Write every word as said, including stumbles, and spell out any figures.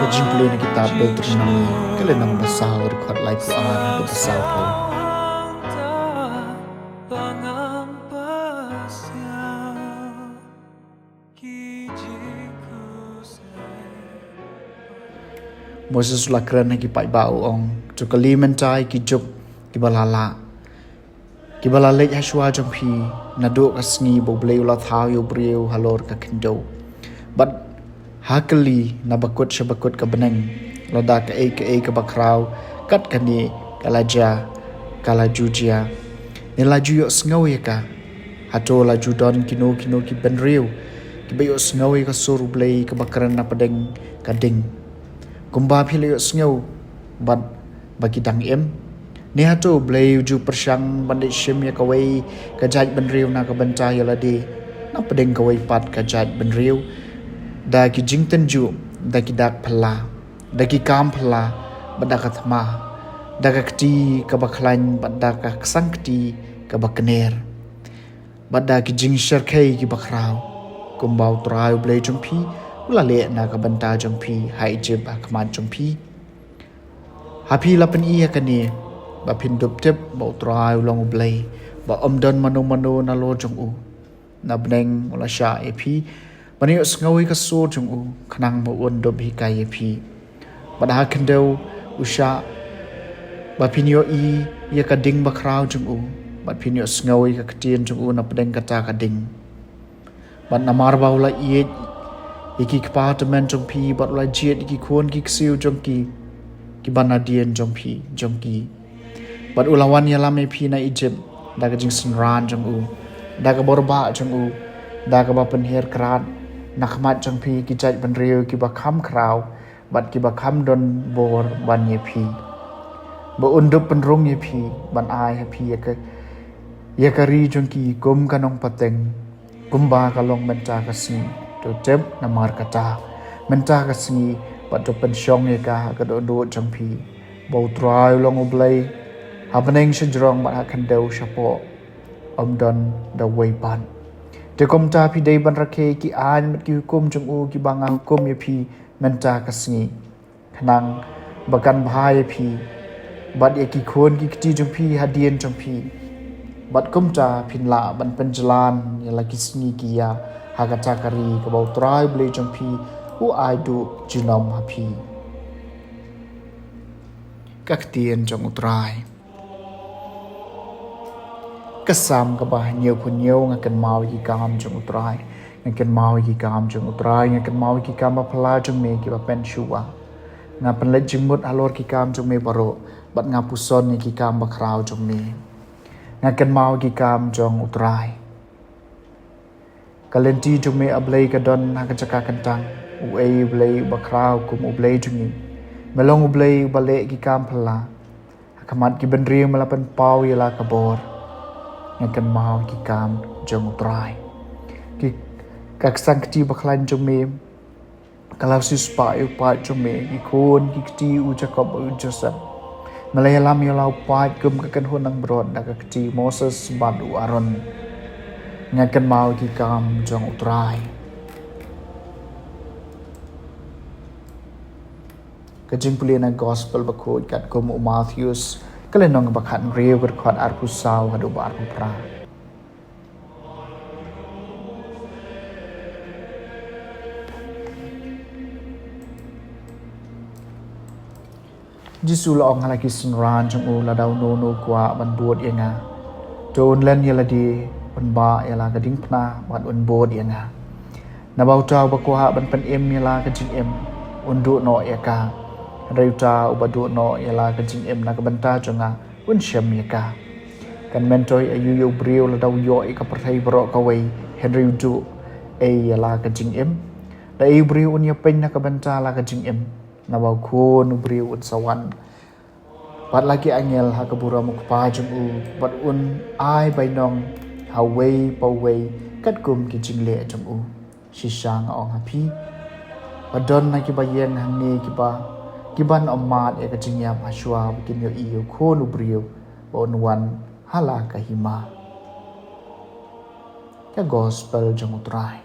Ka jingpule na kitab Deuteronomi, ka lynnong ba saw, dkhot laiphew ar haduh ba sawphew. Moses u la kren ha ki paidbah, u ong, to kylli mynta ïa ki juk kiba la lah, kiba la leit ha shuwa jong phi, naduh ka sngi ba U Blei u la thaw ïa u briew halor ka khyndew. Bad ha kylli na bakut sha bakut ka bneng, lada kaei kaei kaba khraw kat kane ka la jia, ka la ju jia, ne la ju ïohsngew ïa ka. Hato la ju don kino kino ki bynriew kiba ïohsngew ïa ka sur U Blei kaba kren na pdeng ka ding, kumba phi la ïohsngew bad ba ki dang im? Ne hato U Blei u ju pyrshang ban leit shim ïa kawei ka jaitbynriew na ka bynta ïa lade na pdeng kawei pat ka jaitbynriew, da ki jingtynjuh, da ki dak phylla, da ki kam phylla, bad da ka thma, da ka kti kaba khlaiñ, bad da ka ksangkti kaba kner, bad da ki jingshyrkhei kiba khraw, kumba U Trai U Blei jong phi u la leh na ka bynta jong phi ha Ijipt ha khmat jong phi? Ha phi la pyni ïa kane ba phin dup tip ba U Trai u long U Blei, ba ym don mano mano nalor jong u. Na bneng u la shah ïa phi ban ïohsngew ïa ka sur jong u, khnang ba un dup hikai ïa phi. Bad ha khyndew u shah ba phin ïohi ïa ka ding bakhraw jong u, bad phin ïohsngew ïa ka ktien jong u na pdeng kata ka ding. Bad namar ba u la ïeit ïa ki kpa tymmen jong phi, bad u la jied ïa ki khun ki ksiew jong ki, kiba na dien jong phi, jong ki, bad u la wan ïalam ïa phi na Ijipt da ka jingsynran jong u, da ka bor bah jong u, da kaba pynhiar krad na khmat jong phi ki jaitbynriew kiba kham khraw bad kiba kham don bor ban ïa phi, ba un dup pynrung ïa phi ban ai ha phi ïa ka, ïa ka ri jong ki kum ka nongpateng, kumba ka long mynta ka sngi. To tip namar kata mynta ka sngi, bad to pynshong ïa ka ha ka dohnud jong phi, ba U Trai u long U Blei ha bneng shajrong bad ha khyndew shapoh, ym don da uwei pat. Te kumta phi dei ban rakhe ki aiñ bad ki hukum jong u kiba nga hukum ïa phi mynta ka sngi, khnang ba kan bha ïa phi bad ïa ki khun ki kti jong phi hadien jong phi. Bad kumta phin lah ban pynjlan ïa la ki sngi ki ïa ha kata ka ri kaba U Trai U Blei jong phi u ai duh junom ha phi. Ka ktien jong U Trai. Ka Salm kaba hynñiewphew hynñiew. Nga kynmaw ïa ki kam jong U Trai. Nga kynmaw ïa ki kam jong U Trai. Nga kynmaw ïa ki kam baphylla jong me kiba pynshuwa. Nga pynleit jingmut halor ki kam jong me baroh, bad nga puson ïa ki kam bakhraw jong me. Nga kynmaw ïa ki kam jong U Trai. Ka lynti jong me, A Blei, ka don ha ka jaka kyntang. Uei U Blei uba khraw kum U Blei jong ngi? Me long U Blei uba leh ki kam phylla. Ha khmat ki bynriew me la pynpaw ïa la ka bor. Nga kynmaw ki kam jong U Trai. Ki, ka ksangkti bakhlaiñ jong me ka la siewspah ïa u paid jong me, ki khun ki kti u Jakob u Joseph. Me la ïalam ïa la u paid kum ka kynhun langbrot da ka kti Moses bad u Aaron. Nga kynmaw ki kam jong U Trai. Ka jingpule na Gospel bakhuid katkum u Mathaios, ka lynnong ba khathynriew, ka dkhot arphew saw haduh ba arphew phra. Jisu la ong ha la ki synran jong u, lada uno uno u kwah ban bud ïa nga, to un len ïa lade, un bah ïa la ka diengphna bad un bud ïa nga. Naba uta uba kwah ban pynim ïa la ka jingim, un duh noh ïa ka. Hynrei uta uba duh noh ïa la ka jingim na ka bynta jong nga, un shem ïa ka. Kan myntoi aïu ïa u briew lada u ïoh ïa ka pyrthei baroh kawei, hynrei u duh ei ïa la ka jingim? Da ei u briew un ïapeiñ na ka bynta la ka jingim? Naba u Khun u briew un sa wan bad la ki angel ha ka burom u Kpa jong u, bad un ai bainong ha uwei pa uwei katkum ki jingleh jong u. Shisha nga ong ha phi, ba don na kiba ïeng hangne kiba, kiban ym mad ïa ka jingïap hashuwa ba kin ïohi ïa u Khun u briew ba un wan ha la ka hima. Ka Gospel jong u Trai.